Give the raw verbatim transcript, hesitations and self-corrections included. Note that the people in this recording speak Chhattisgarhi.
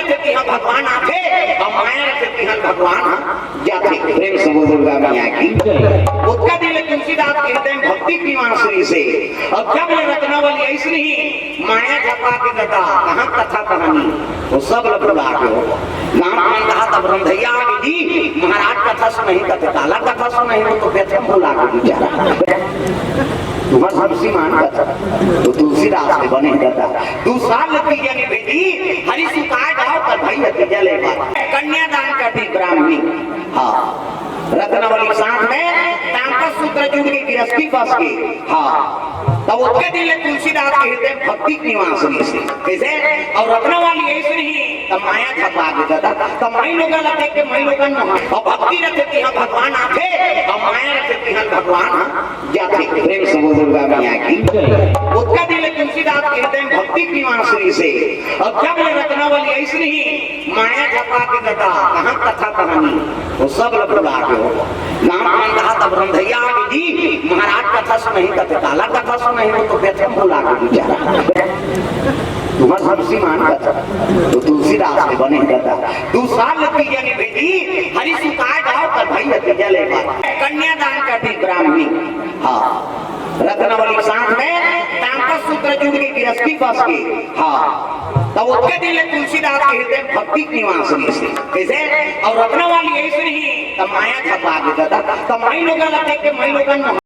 रथे तिहां भगवान आथे, अउ माया रथे तिहां भगवान ह जाथे। प्रेम से बोल दुर्गा मैया की। ओतका दिन ले तुलसीदास के हृदय में भक्ति के निवास रहिसे। अउ जब ले रत्नावली अइसने ही माया झपा के ददा, कहां कथा कहानी, वो सब ल भुला गे हो। नाम मन कहा तब रंधैया आगे जी, महाराज कथा सुनही कथे, काला कथा सुनही, वो तो व्यथम भुला गे बेचारा। तुम्हार तुलसी मान कथा, वो तुलसीदास के बने कथा। दू साल ले तीजा नइ भेजी, हरि सुताय गाँव कर भई ह तीजा ले बात। कन्यादान कर दी ब्राह्मणी। हाँ। रत्नावली के साथ में तामपत्र सूत्र जुड़ के गिरस्ती बस गे। हाँ। तब ओतके दिन ले तुलसीदास के हृदय में भक्ति के निवास रहिसे। कइसे? अउ रत्नावली अइसने ही, तब माया झपा गे ददा। तब माईलोगन ला देख के माईलोगन मोहा। अउ भक्ति रथे तिहां भगवान आथे, अउ माया रथे तिहां भगवान ह जाथे। प्रेम से बोल दुर्गा मैया की। ओतका दिन ले तुलसीदास के हृदय में भक्ति के निवास रहिसे। अउ जब ले रत्नावली अइसने ही माया झपा के ददा, कहां कथा कहानी, वो सब ल भुला गे हो। नाम मन कहा तब रंधैया आगे जी, महाराज कथा सुनही कथे, काला कथा सुनही, वो तो व्यथम भुला गे बेचारा। तुम्हार तुलसी मान कथा, वो तुलसीदास के बने कथा। दू साल ले तीजा नइ भेजी, हरि सुताय गाँव कर भई ह तीजा ले बात। कन्यादान कर दी ब्राह्मणी। हाँ। रत्नावली के साथ में तामपत्र सूत्र जुड़ के गिरस्ती बस गे। हाँ। तब ओतके दिन ले तुलसीदास के हृदय में भक्ति के निवास रहिसे। कइसे? अउ रत्नावली अइसने ही, तब माया झपा गे ददा। तब माईलोगन ला देख के माईलोगन मोहा।